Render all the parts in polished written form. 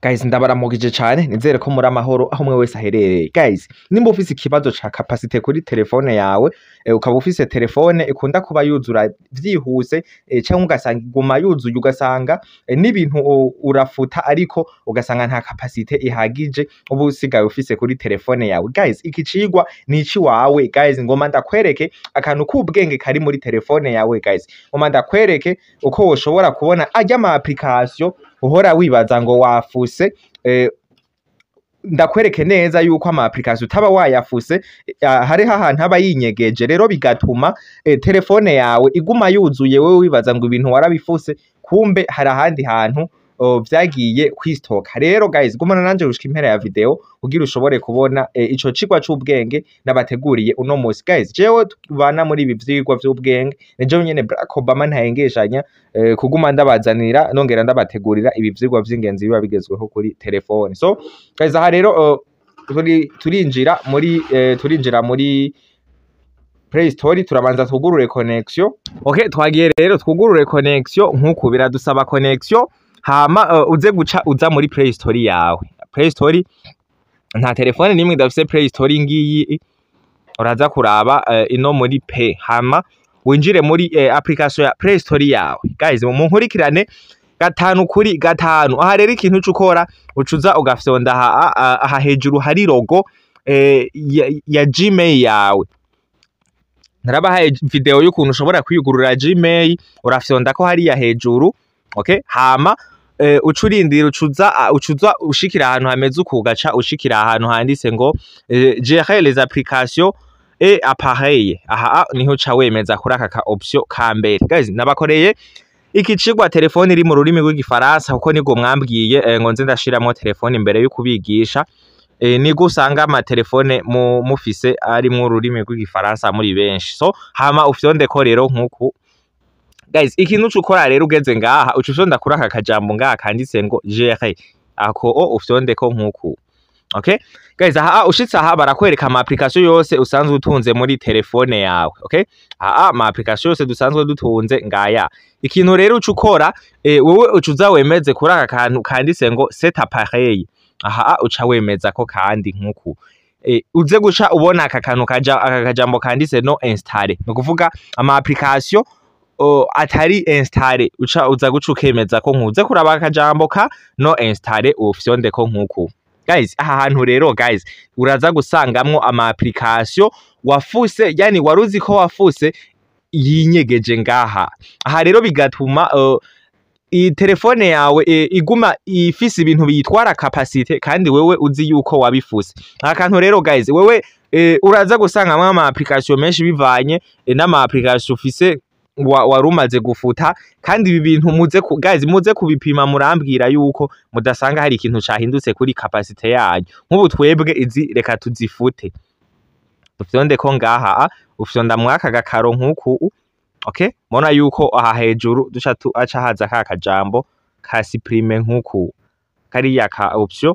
Guys, ndabaramukije cane, nizere ko muri amahoro aho umwe wese aherereye. Guys, nimba ufise ikibazo ca capacité kuri telefone yawe, ukaba ufise telefone ikunda kuba yuzura vyihuse, canke ugasanga iguma yuzuye, ugasanga n'ibintu urafuta ariko ugasanga nta capacité ihagije uba usigaye ufise kuri telefone yawe. Guys, iki cigwa ni iciwawe. Guys, ngoma ndakwereke akantu k'ubwenge kari muri telefone yawe. Guys, ngoma ndakwereke uko woshobora kubona arya ma application uhora wibaza ngo wafuse. Ndakwereke neza yuko ama application utaba wayafuse, hariho ahantu aba yinyegeje, rero bigatuma telefone yawe iguma yuzuye, wewe wibaza ngo ibintu warabifuse, kumbe hari ahandi hantu vyagiye kwistoka. Rero guys, gumana nanje gushika impera ya video kugira ushobore kubona ico cigwa c'ubwenge nabateguriye uno musi. Guys, jewe tubana muri ibi vyigwa vy'ubwenge ni jewe nyene Barack Obama, ntahengeshanya kuguma ndabazanira nongera ndabategurira ibi vyigwa vy'ingenzi biba bigezweho kuri telefone. So guys, aha rero turinjira muri Play Store, turabanza twugurure connection. Okay, twagiye rero, twugurure connection nkuku biradusaba connection. Hama uze guca uza muri Play Store yawe. Play Store, nta telefone nimwe idafise Play Store ngiyi. Uraza kuraba ino muri P, hama winjire muri application ya Play Store yawe. Guys, munkurikirane gatanu kuri gatanu. Aha rero ikintu uca ukora, ucuza ugafyonda aha hejuru hari logo ya Gmail yawe. Narabahaye video y'ukuntu ushobora kwiyugurura Gmail. Urafyonda ko hariya hejuru, okay? Hama uca urindira, ucuza ushikira ahantu hameze uku, ugaca ushikira ahantu handitse ngo "Gérer les applications et appareils". Aha niho uca wemeza kuri aka ka option ka mbere. Guys, nabakoreye iki cigwa telefone iri mu rurimi rw'Igifaransa kuko nibwo mwambwiye ngo nze ndashiramwo telefone imbere yo kubigisha. Nibwo usanga amatelefone mufise arimwo ururimi rw'Igifaransa muri benshi. So hama ufyondeko rero nkuku. Guys, ikintu uca ukora rero ugeze ngaha, uca ufyonda kuri aka kajambo ngaha kanditse ngo "Gérer". Ako o ufyondeko nkuku. Okay guys, aha ushitse aha barakwereka ama application yose usanzwe utunze muri telefone yawe. Okay, aha ama application yose dusanzwe dutunze ngaya. Ikintu rero uca ukora, wewe uca uza wemeze kuri aka kantu kanditse ngo "Cet appareil". Aha uca wemeza ko kandi nkuku uze guca ubona aka kantu kaja, aka kajambo kanditse "Non installé", ni ukuvuga ama application atari installé. Uca uza guca ukemeza ko nkuze kuraba akajambo ka "Non installé", ufyonde ko nkuku. Guys, aha hantu rero, guys, uraza gusangamwo ama application wafuse, yani waruzi ko wafuse, yinyegeje ngaha. Aha rero bigatuma iyi telefone yawe iguma ifise ibintu biyitwara capacité kandi wewe uzi yuko wabifuse. Aka kantu rero, guys, wewe uraza gusangamwo ama application menshi bivanye n'ama application ufise wari umaze gufuta. Kandi ibi bintu guys, muze kubipima, murambwira yuko mudasanga hari ikintu cahindutse kuri capacité yanyu. Nk'ubu twebwe izi reka tuzifute, ufyonde ko ngaha, ufyonda mwaka gakaro nkuku. Okay, mubona yuko aha hejuru duca aca haza ka kajambo ka "Supprimer" nkuku, kariya ka option.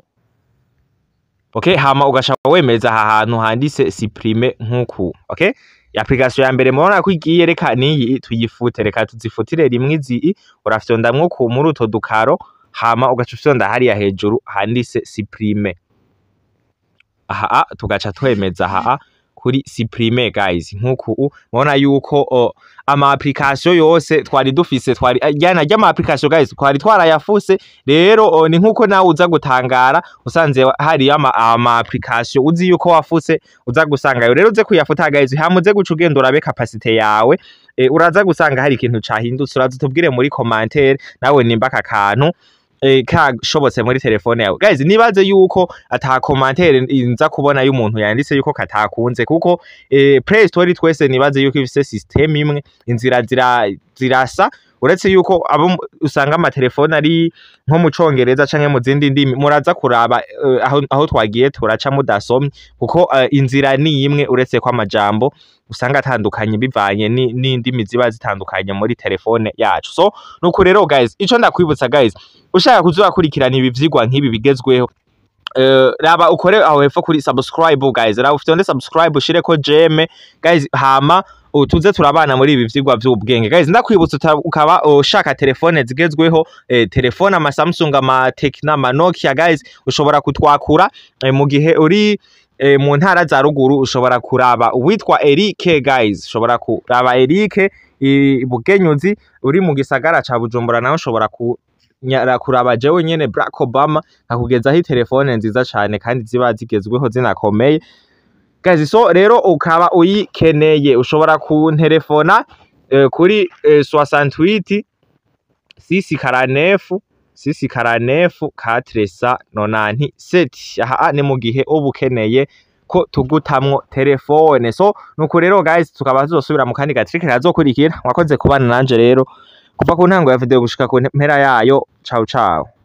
Okay, hama ugaca wemeza aha hantu handitse "Supprimer" nkuku. Okay, application ya mbere mubona ko igiye, reka niyi tuyifute, reka tuzifutire rimwe izi. Urafyondamwo ku muri utwo dukaro, hama ugaca ufyonda hariya hejuru handitse "Supprimer". Aha tugaca twemeza aha kuri "Supprimer". Guys, nkuku mubona yuko ama application yose twari dufise, twari yana rya application, guys, twari twarayafuse. Rero ni nkuko nawe uza gutangara usanze hari ama application uzi yuko wafuse, uza gusangayo. Rero uze kuyafuta, guys, hama uze guca ugenda urabe capacité yawe. Uraza gusanga hari ikintu cahindutse. Uraza utubwire muri commentaire nawe nimba aka kantu kashobotse muri telefone yawe. Guys, nibaze yuko ata commentaire nza kubona y'umuntu yanditse yuko katakunze, kuko Play Store twese nibaze yuko ifise system imwe, inzira zirasa, uretse yuko abo usanga amatelefone ari nko mu Congereza canke mu zindi ndimi. Muraza kuraba aho twagiye turaca mudasomye, kuko inzira ni imwe, uretse ko amajambo usanga atandukanye bivanye n'indimi ziba zitandukanye muri telefone yacu. So nuko rero, guys, ico ndakwibutsa, guys, ushaka kuzokurikirana ibi vyigwa nk'ibi bigezweho, raba ukore aho hepfo kuri subscribe. Guys, raba ufite subscribe, ushireko j'aime, guys, hama. Tuze turabana muri ibi vyigwa vy'ubwenge, guys. Ndakwibutsa, ukaba ushaka telefone zigezweho, telefone ama Samsung, ama Tecno, ama Nokia, guys, ushobora kutwakura mu gihe uri mu ntara za ruguru. Ushobora kuraba uwitwa Eric, guys, ushobora kuraba Eric i Bugenyuzi. Uri mu gisagara ca Bujumbura nawe, ushobora kuraba jewe nyene Barack Obama, nkakugezaho telefone nziza cane kandi ziba zigezweho, zinakomeye, guys. So rero ukaba uyikeneye, ushobora kuntelefona kuri 68 6 49 6 49 497. Aha ni mu gihe uba ukeneye ko tugutamwo telefone. So nuko rero, guys, tukaba tuzosubira mu kandi gatrick kazokurikira. Wakoze kubana nanje rero kuva ku ntango ya video gushika ku mpera yayo. Ciao ciao.